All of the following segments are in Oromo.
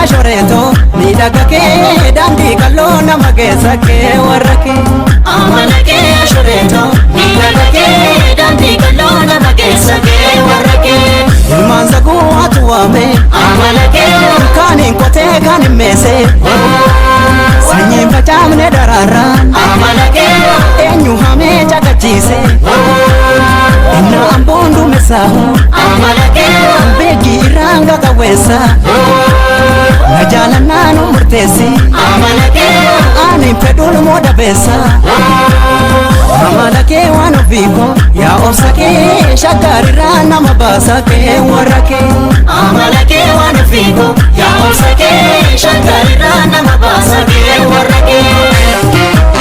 ashoreeto miidhaga kee daandii qalloo nama keessa kee warra kee. Amala kee ashoreeto miidhaga kee daandii qalloo nama keessa kee warra kee. Ilmaan zaguu atu waame Amala kee kaaniin qotee kaan hin meese sanyiin facaafne daraaraan amala kee eenyu hamee caqachiise inna amboon duumessaahu amala kee beekii irraan qaqawweessa na jaalannaa nu murteessi amala kee ani fedhuun moo dabeessa amala kee waan ofiiko yaa obsa kee shaggarirraa nama baasa kee warra kee. Amala kee waan ofiiko yaa obsa kee shaggarirraa nama baasa kee warra kee.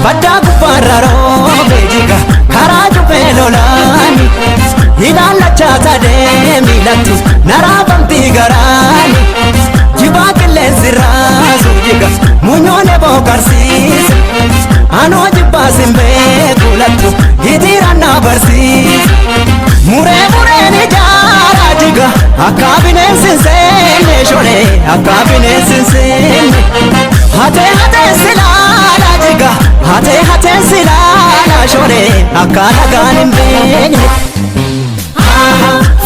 Baddaa gubbaarra roobee jiga karaa jubee lolaani ilaallachaa sadee miilatti naraafamtii garaani jibaa qilleensi raasu jiga munyoone bookarsiise anoo jibbaa simbee kuulattu hitiiraan na barsiise muree mureen ijaaraa jiga akka bineensi hin seenne sholee akka bineensi hin seenne hatee hatee silaala jiga hatee hatee silaala sholee akka lagaan hin beekne.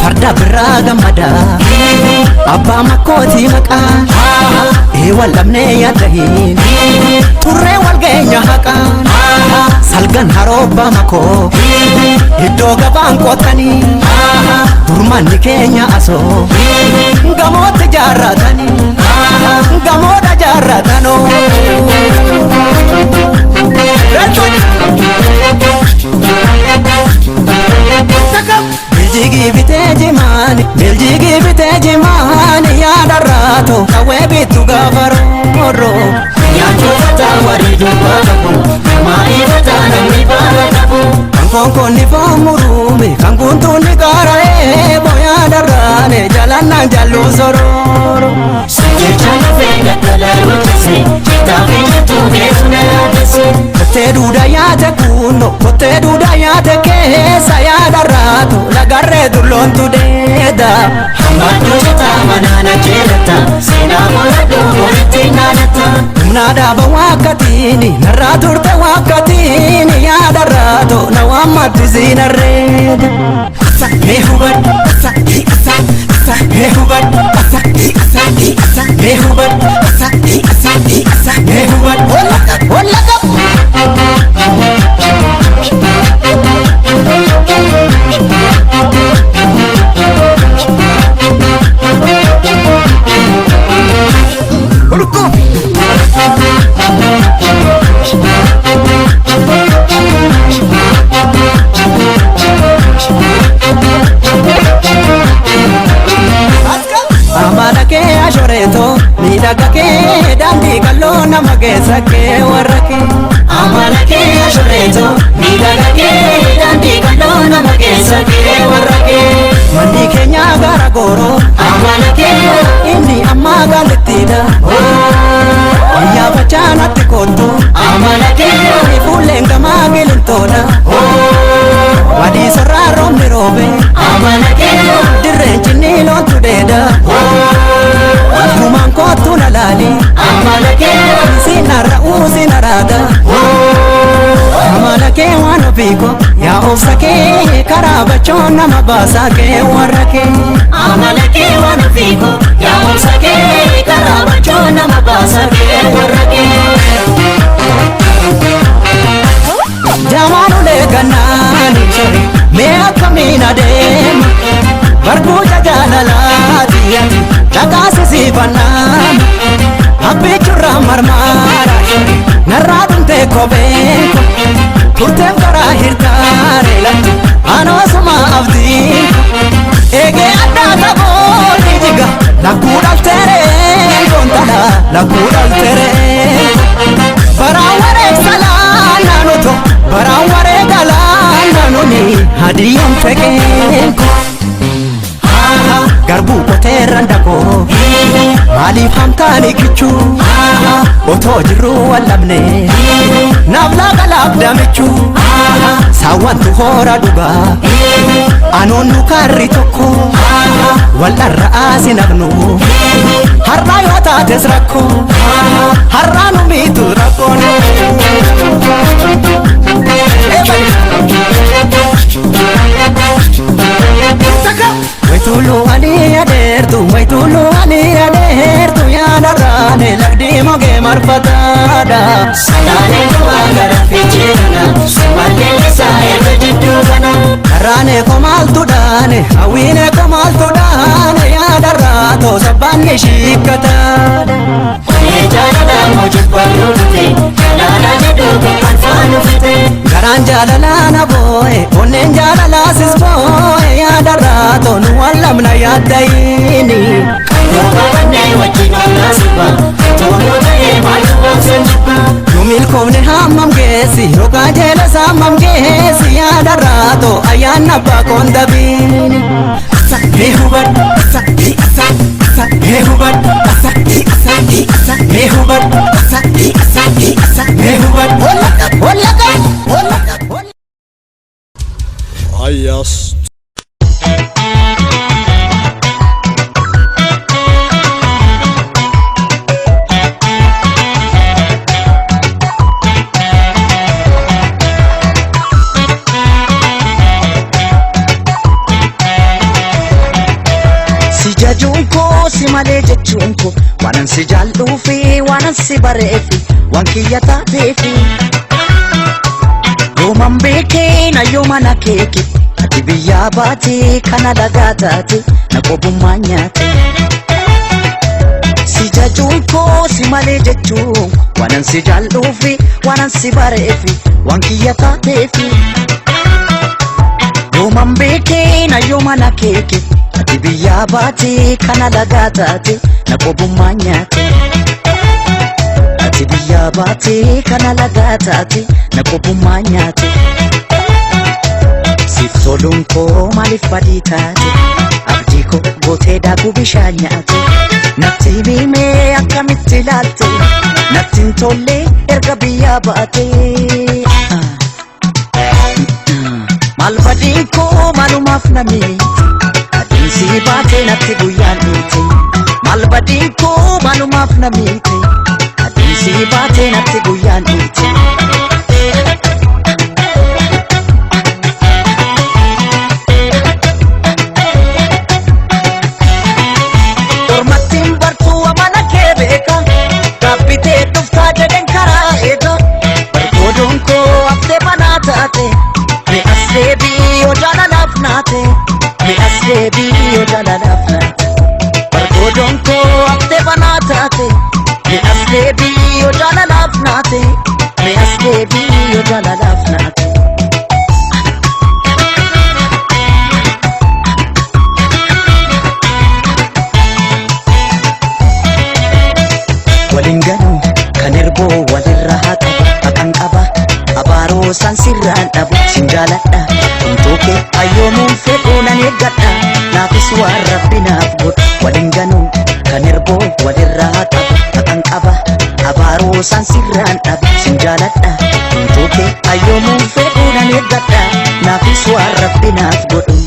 Farda birraa gammada abbaa makkootii maqaa eewwan lamnee yaaddahiin turree wal geenya haqaan salgan haroobbaa makoo iddoo gabaan qotanii durmanni keenya asoo gamootti jaarratanii gamoodha jaarratanoo. Biljigii bitee jimaani biljigii bitee jimaani yaadarraato qawwee bittu gaafa rooroo. Nyaachuu fataa warri dubbaa qabu namaa ifataa namni baala qabu. Kan konkoonni foon murume kan guntuunni qaara'ee booyaa darraane jalannaan jalluu sorooro. Jecha lafee gattala hojjese jetaa fi jettuu keessu na yaadesse. Kottee duudaa yaate kunno kottee duudaa yaate keessa yaadarraatu lagarree dulloontu deeda. Hambadduu jetaa manaan ajjeelatta seenaa moradhuu walitti naanatta. Humna dhaaba waakkatiini narraa turte waakkatiini yaadarraatu na waammaddu siinarreeda. Mee hubadhu mee hubadhu mee hubadhu mee hubadhu holla qabu. Amala kee ashoreeto miidhaga kee daandii qalloo nama keessa kee warra kee. Amala kee ashoreeto miidhaga kee daandii qalloo nama keessa kee warra kee. Manni keenya gara gooroo Amala kee inni ammaa gaalittiidha. Wayyaa facaanatti kottu amala kee fuulleen gamaa gilintoodha. Wadii sorraa roobni roobe amala kee dirreen cinnii loontu dheeda. Waltumaan kottu na laali amala kee siinarra uusinaraada. Amala kee waan ofiiko yaa obsa kee karaa bachoon nama baasaa kee warra kee. Amala kee waan ofiiko yaa obsa kee karaa bachoo nama baasa kee warra kee. Jamaanulee gannaani shore mee akkamiin adeema barbuuca jaalalaati ati dhaqaasisiifannaan abbichurraa marmaara shore narraa dhumtee kopheen ko turteef karaa hirtaare lattu anoosuma abdiin eegee addaa taboonni jiga lakkuu dhalteeree goontala lakkuu dhalteeree baraan wareegsalaa naannoto baraan wareegalaa naannoni hadiyyaan fekeen ko garbuu qoteerran dakoo Maaliif hamtaani kichuu otoo jirruu wallabne naaf laaqa laabdamichuu saawwantu hoora dhugaa anoonnu karri tokko wal'arra asinafnu har'aa yoo taates rakkoo har'aa nu miitu rakkoon. Waitulu ani adeertu waitulu ani adeertu yaadarraane lagdi mogee marfataadha. Salaalee du'aa gara fiichee kana Sumallee isaa erga jidduu kana. Karraane komaaltu dhaane hawwiine komaaltu dhaane yaadarraa toosa shiikkataadha. Onee jaalalaa moojibbaanuu dhufe jaalala jedhu kan faanu fite. Garaan jaalalaa na boo'e onneen jaalalaa sis boo'e yaadarraa toonu waan lamna yaaddayini. Yoo baafannee wajjin oolaa sirba toonuu ta'ee maaltu baabsan jibba. Nu milkoofne hammam geessi yookaan jeelas hammam geessi yaadarraa too ayyaanna abbaa koondabiini. Mee hubadhu mee hubadhu mee hubadhu mee hubadhu. Hollaka hollaka hollaka. Ayas. Si jajuun koo si malee jechuun koo waanan si jaalluufi waanan si bareefi waan kiyya taateefi. Yooman beekee na yooman akeeke ati biyyaa baate kana lagaa taate na qobummaa nyaate. Si jajuun koo si malee jechuun koo waanan si jaalluufi waanan si bareefi waan kiyya taateefi. Yooman beekee na yooman akeeke ati biyyaa baate kana lagaa taate na qobummaa nyaate. Ati biyyaa baate kana lagaa taate na qobummaa nyaate. Siif toluun koo maaliif badii taate abdii koo gootee daakuu bishaan nyaate. Natti himee akkamitti ilaalte natti hin tolle erga biyyaa baate. Maal badiin koo maalumaaf na miite adeemsi baatee natti guyyaan dhiite. Maal badiin koo maalumaaf na miite adeemsi baatee natti guyyaan dhiite. Ormattiin bartuu amala kee beeka gaabbitee dhuftaa jedhen karaa eega. Bargoodoon koo haftee banaa taate mi as deebii yoo jaalalaaf naate mi as deebii yoo jaalalaaf naate. Bargoodoon koo haftee banaa taate mi as deebii yoo jaalalaaf naate mi as deebii yoo jaalalaaf naate. Waliin ganuu kan erboo walirra haa qabu haqan qaba abaaroo san sirraan dhabu sin jaaladha homtuu kee ayyoomuun fedhuu nan eeggadha naafis waan rabbi naaf godhu. Waliin ganuu kan erboo walirra haa qabu haqan qaba abaaroo san sirraan dhabu sin jaaladha homtuu kee ayyoomuun fedhuu nan eeggadha naafis waan rabbi naaf godhu.